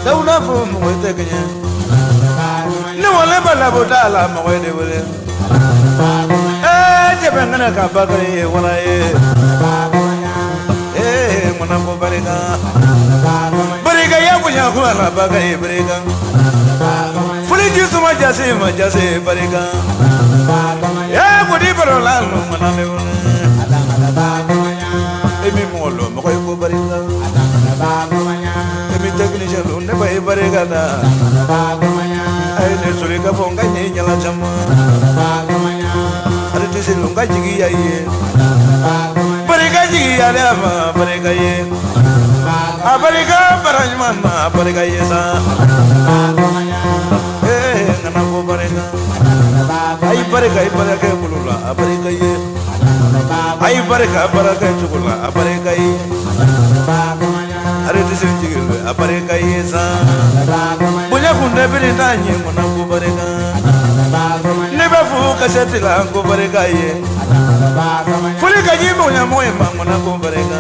Dawuda fo mɔgɔ tɛ kɛɲɛ. Ni wale ba labo t'a la mɔgɔ ye de wele. Cɛ bɛ ŋana ka bakari ye wara ye. Ŋana ko barika. Barika ya bonya ko ala bakari barika. Foli ji suma jase ma jase barika. Godi baro la no ŋana le wala. Emi mɔgɔ mɔgɔ ye ko barika. Emi technicien lo ne ba ye barika da. Ayi ne sori ka fɔ n ka ɲɛ ɲala caman. Ale tɛ se lo n ka jigiya ye. Barika jigiya de a ma barika ye. A barika bara ɲuman na a barika ye sa. N kana ko barika. Ayi barika i barika bolo la a barika ye. Ayi barika baraka cogo la a barika ye. Ale tɛ se jigi lo a barika ye sa. Bonya kun tɛ bere t'a ɲɛ ŋana ko barika. Ne b'a fo kasɛti la ko barika ye. Foli ka ji bonya mɔgɔ ye ma ŋana ko barika.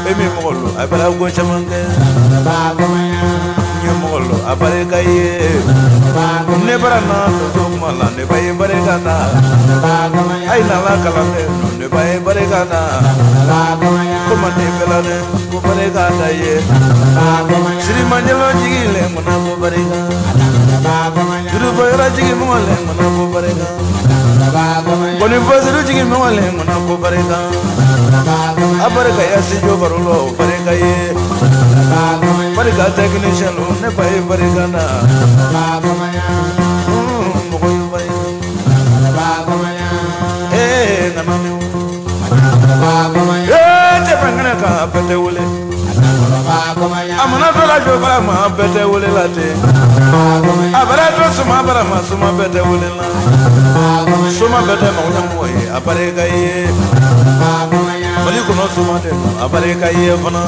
E min mɔgɔ lo a bɛra ko caman kɛ. N ye mɔgɔ lo a barika ye. Ne bara na soso kuma la ne ba ye barika da. Ayi nana kalan dɛ ne ba ye barika da. Ko ma ne bɛla dɛ ko barika da ye. Sirimanjɛlɔ jigi lɛ ŋana ko barika. Jurubɔyɔrɔ jigi mɔgɔ lɛ ŋana ko barika. Kɔni fasiru jigi mɔgɔ lɛ ŋana ko barika. A barika ya sijo baro lɔ barika ye. Barika technicien lo ne ba ye barika da. Mɔgɔ ye barika. Ŋana ne wo. Cɛ bɛ ŋana kan a bɛɛ tɛ wele. A mana dɔ la jɔ bara ma a bɛɛ tɛ wele la ten. A bara dɔ suma bara ma suma bɛɛ tɛ wele la. Suma bɛɛ tɛ mago ɲɛ mɔgɔ ye a barika ye. Mali kɔnɔ suma tɛ a barika ye fana.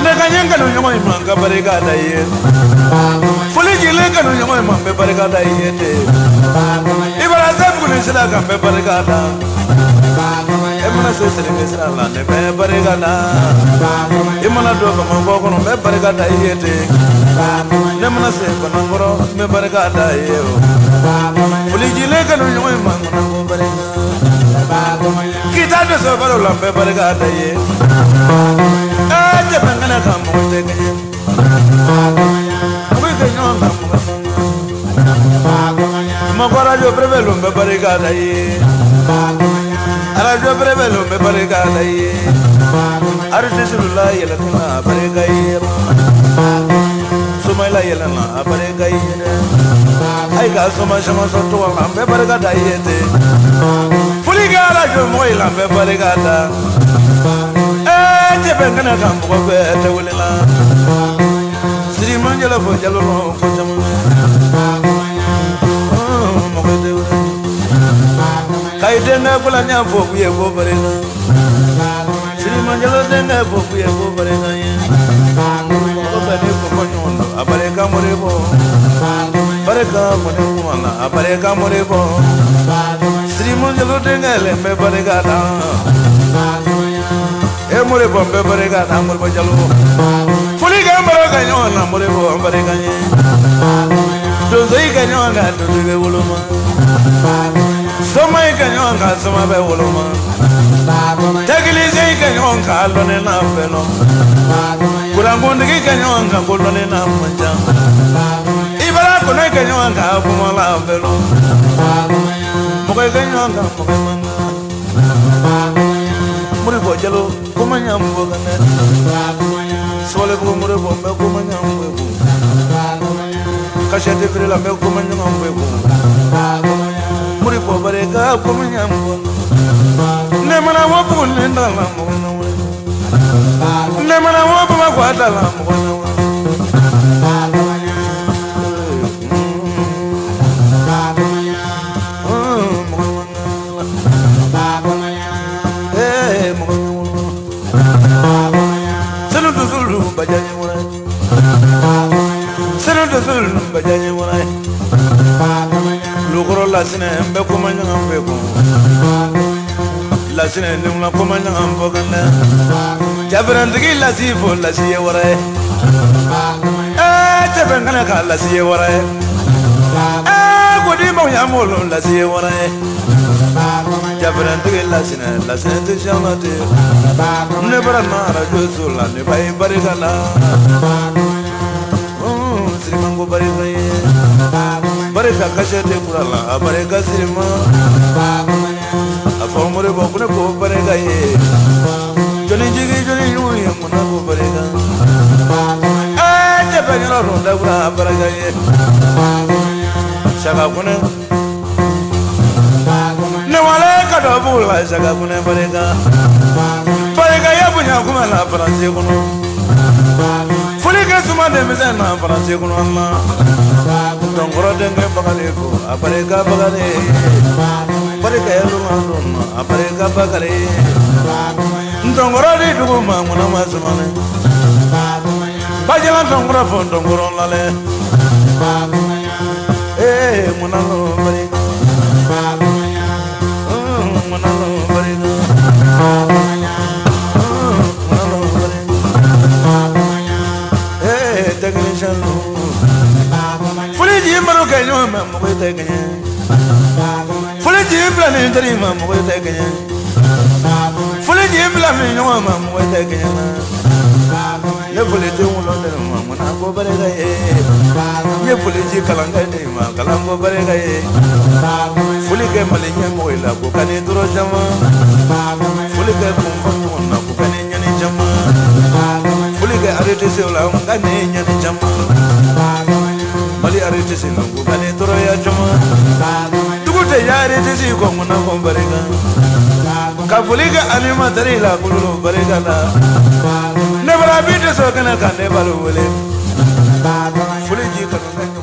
Ne ka ɲɛ kanu ɲɔgɔn ye ma n ka barika da ye. Foli jigilen kanu ɲɔgɔn ye ma n bɛ barika da ye ten. I bara se buguni sira kan n bɛ barika da. E mana se Serenge sira la ne bɛ barika da. I mana don Bamakɔ kɔnɔ n bɛ barika da i ye ten. Ne mana se Banankɔrɔ n bɛ barika da i ye o. Foli jigilen kanu ɲɔgɔn ye ma n kana ko barika. K'i ta dɛsɛ balo la n bɛ barika da i ye. Cɛ bɛ ŋana kan mɔgɔ tɛ kɛɲɛ. Mɔgɔ kɛ ɲɔgɔn kan mɔgɔ tɛ. Mɔgɔ arajo perebe lo n bɛ barika da i ye. Arajo perebe lo n bɛ barika da i ye. Artiste la yɛlɛnna a barika ye. Sumayila yɛlɛnna a barika ye dɛ. Ayi ka suma caman sɔrɔ tɔgɔ la n bɛ barika da i ye ten. Foli kɛ arajo mɔgɔ yi la n bɛ barika da. Cɛ bɛ ŋana kan mɔgɔ bɛɛ tɛ wele la. Sirimanjɛlɛ fo jalo nɔ ko caman kɛ. Mɔgɔ tɛ wele. Kayi denkɛ ko la n y'a fɔ k'u ye ko barika. Sirimanjɛlɛ denkɛ fo k'u ye ko barika ye. Mɔgɔ bɛɛ ni kɔkɔ ɲɔgɔn don a barika mori bɔ. Barika kɔni kuma la a barika mori bɔ. Sirimanjɛlɛ denkɛ lɛ n bɛ barika da. Mori bɔ n bɛ barika da Moribo Jalo. Foli kɛ n baro ka ɲɔgɔn na Moribo n barika ye. Donso yi ka ɲɔgɔn kan donso bɛ woloma. Soma yi ka ɲɔgɔn kan soma bɛ woloma. Tɛkilise yi ka ɲɔgɔn kan lɔnni n'a fɛ lɔ. Kurankuntigi ka ɲɔgɔn kan ko lɔnni n'a man ca. I bara kɔnɔ yi ka ɲɔgɔn kan kuma la fɛ lɔ. Mɔgɔ yi ka ɲɔgɔn kan mɔgɔ man kan. Moribo Jalo kuma ɲa n bɔ kan dɛ. Sɔgɔlɛbugu Moribo n bɛ kuma ɲa n bɔ kun. Kasɛti feere la n bɛ kuma ɲa n bɔ kun. Moribo barika kuma ɲa n bɔ. Ne mana bɔ Buguni da la mɔgɔ na wele. Ne mana bɔ Bamakɔ da la mɔgɔ na wele. Lukɔrɔ lasinɛ n bɛ kuma ɲɔgɔn fɛ kun. Lasinɛ ni ma kuma ɲɔgɔn fɔ kan dɛ. Jafɛrɛntigi lasi fo lasi ye wɛrɛ ye. Cɛ bɛ n kana ka lasi ye wɛrɛ ye. Ko di ma ɲa lase wara ye jabrantigi lasinɛ lasinɛ tɛ siyama tɛ ne bara na arajo so la ne ba ye barika la sirimanko barika ye barika kasɛ tɛ kura la a barika sirima a fɔ moribɔ ko ne ko barika ye jɔnni jigi jɔnni ɲuman ye munna ko barika cɛ bɛ yɔrɔ dɔ dakura a barika ye saka kune ne wale ka dɔ b'u la saka kune barika barika ya bonya kuma la faransi kɔnɔ foli kɛ suma denmisɛn na faransi kɔnɔ ma dɔnkɔrɔ denkɛ bagalen fo a barika bagalen barika ya luma dɔn a barika bagalen ntɔnkɔrɔ di dugu ma ŋuna ma sumalen bajɛla ntɔnkɔrɔ fo ntɔnkɔrɔ lalɛ munalo barika munalo barika munalo barika technicien foli ji maro kɛ ɲɔgɔn ma mɔgɔ tɛ kɛɲɛ foli ji fila ni teri ma mɔgɔ tɛ kɛɲɛ foli ji fila ni ɲɔgɔn ma mɔgɔ tɛ kɛɲɛ na ne foli ji wolo de ma munna ko barika ye ne foli ji kalankɛ de ma kalanko barika ye foli kɛ mali ɲɛmɔgɔ la ko ka ni tɔɔrɔ caman foli kɛ kunfɔ ɲɔgɔn na ko ka ni ɲani caman foli kɛ arrêté la ka ni ɲani caman mali arrêté la ko ka ni tɔɔrɔya caman dugu tɛ ya arrêté ko munna ko barika ka foli kɛ animatɛri la kolo barika la ne bara bi tɛ sɔrɔ kɛnɛ kan ne balo wele foli ji kanu.